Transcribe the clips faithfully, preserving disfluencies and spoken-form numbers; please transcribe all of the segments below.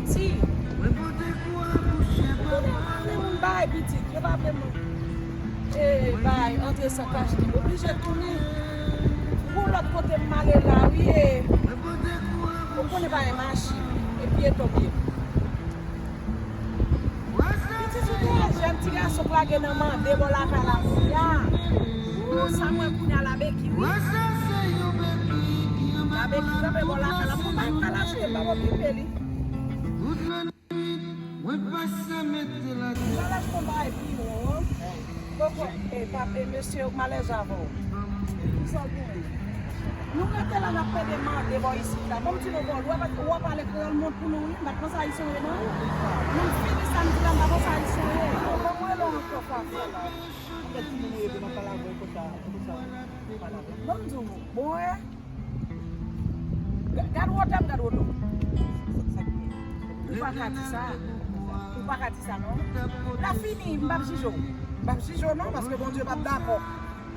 Ti. Kounye a pa vle moun bay pitit, yo pa vle moun. E bay antre san kache, oblije tounen. Pou lòt kote m ale la, wi, e. Ou konnen pa gen machin, e pye tonbe. Pitit ou te jèn, ti gason k lage nan mande bò lakay la kounye a. Ou sa mwen kounye a la beki, wi. La beki kanpe bò lakay la, pou bay kal achte, pa okipe li. Mwen pase mete la. Jan lè fon bagay pi wo. Poko, e, pa, e, mesye, malèz avè w. Kisa w gen? Nou rete la, n ap pede mande bò isit la. Ban m di nou bon, w ap, w ap ale kreyòl mont pou nou, wi. M pa t panse ayisyen w ye, non. Nou fini sa, m di la, m pa panse ayisyen w ye. Bon, mwen la ankò fwa sa la. Anfèt, si nou ye, m ap pale avè w konsa, konsa. Ban m di w, bon, e. Ga-, gad wotè m, gad wotè w. Ou pa ka di sa. Ou pa ka di sa, non. La fini, m p ap jije w. M p ap jije w, non, paske Bondye p ap dakò.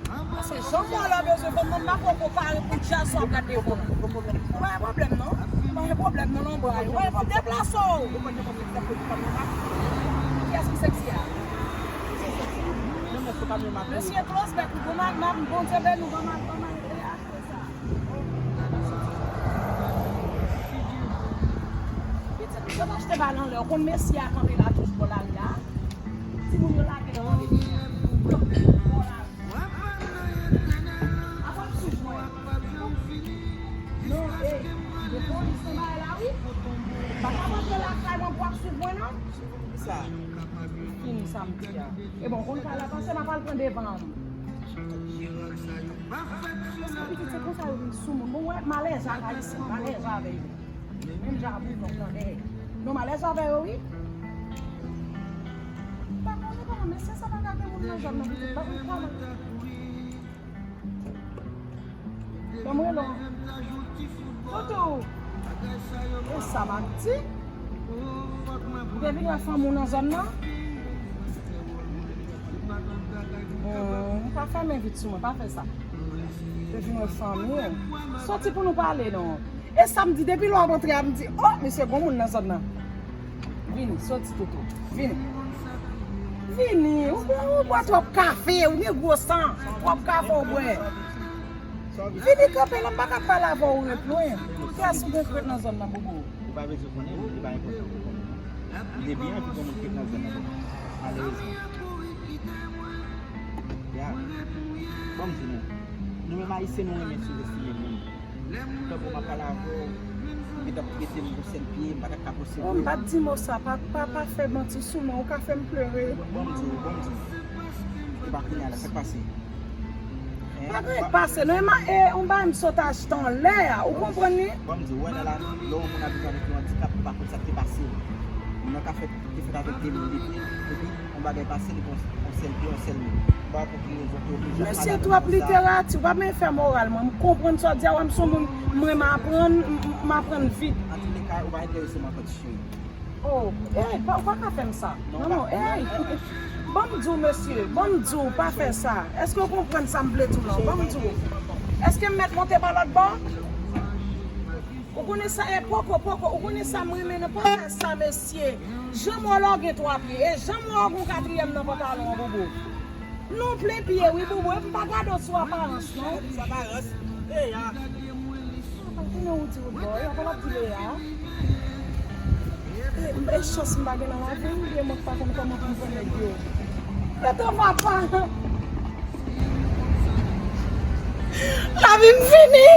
Paske jan m wè w la, bezwen fanm nan, m pa poko pare pou djaz sa w ap gade devan. Ou pa gen pwoblèm, non. Ou pa gen pwoblèm, non, non, bra. Ou pa gen pwoblèm, deplase w. Kiyès ki sèksi a? Mesye Close Back, ou bon, Bondye beni w, bon, bon, bon. Pitit, misye pa achte bal anlè. Ou konn mesye a kanpe la tout bò lari a. Timoun yo lage nan mande li a. Bò lari. Apre m sou jwè. Non, e, gen polis nan bagay la, wi. Pa ka rantre lakay mwen pou ap sou jwè, non. Sa. Fini sa m di a. E bon, konn sa la pase, m ap al pran devan an. Paske pitit se konsa yo vin sou moun. Bon, wè, malèz ak ayisyen, malèz avè yo. Menm jan avè w, tande. Non, malèz avè yo, wi. Pa konnen kòman, mesye sa pa ka gen moun nan zòn nan, pitit, pa konn kòman. Ban m rele w. Toutou. E sa m ap di? Ou te vin wè fanmi w nan zòn nan? Hmm, pa fèmen vit sou mwen, pa fè sa. Ou te vin wè fanmi w. Soti pou nou pale, non. E sa m di, depi lè w ap antre a, m di, o, mesye, gon moun nan zòn nan. Vini, soti, Toutou. Vini. Vini, ou bwè, ou bwè twòp kafe, ou gen gwo san. Twòp kafe ou bwè. Vini kanpe la, m pa ka pale avè w, ou ret lwen. Kiyès ou gen krèt nan zòn nan, Bobo? Ou pa bezwen konnen, li pa enpòtan pou konnen. Li te byen anvi gon moun krèt nan zòn nan, Bobo. Malerezman. Ya. Ban m di nou, nou menm Ayisyen, nou renmen souzestime moun. Tankou m ap pale avè w, ou gentan ap trete m yon sèl pye, m pa t ap ka posede w. Oh, m pa t di mo sa, pa, pa, pa fè manti sou mwen, ou ka fè m plere. Bon, bon, m di w, bon, m di w. Epa kounye a la, sa k pase? Hein? Pa gen pase, non, e, e, yon bagay m sot achte anlè a, ou konprann li? Bon, m di w, wè, nan lavi, lè yon moun abitye avèk yon andikap, ou pa konn sa k te pase l. Moun nan ka fèt, te fèt avèk de moun, de pye, epi yon bagay pase, li pran yon sèl pye, yon sèl men. Ou pa konprann rezon ki oblije al pale avèk moun sa. Mesye twòp literati, ou pa menm fè moral mwen. M konprann sa w di a, wè m se yon moun, m renmen aprann, m, m, m aprann vit. Antouleka, ou pa enterese m ankò, ti cheri. Oh, ey, pa, ou pa ka fè m sa. Non, non, ey. Ban m di w, mesye, ban m di w, pa fè sa. Èske w konprann sa m vle di w lan? Ban m di w. Èske m mèt monte pa lòt bò? Ou konnen sa, e poko, poko, ou konnen sa m renmen nan, pa fè sa, mesye. Jan m wè w la w gen twa pye, e jan m wè w gon katriyèm nan pantalon an, Bobo. Nou plen pye, wi, Bobo, epi m pa gade w sou aparans, non. Sou aparans? E ya. Konnen ou di ou bò, e pa w ap di le a. E, e chans m pa gen nan lavi m, oubyen mwen k pa konn kòman pou m pran nèg yo. Eto papa. Lavi m fini.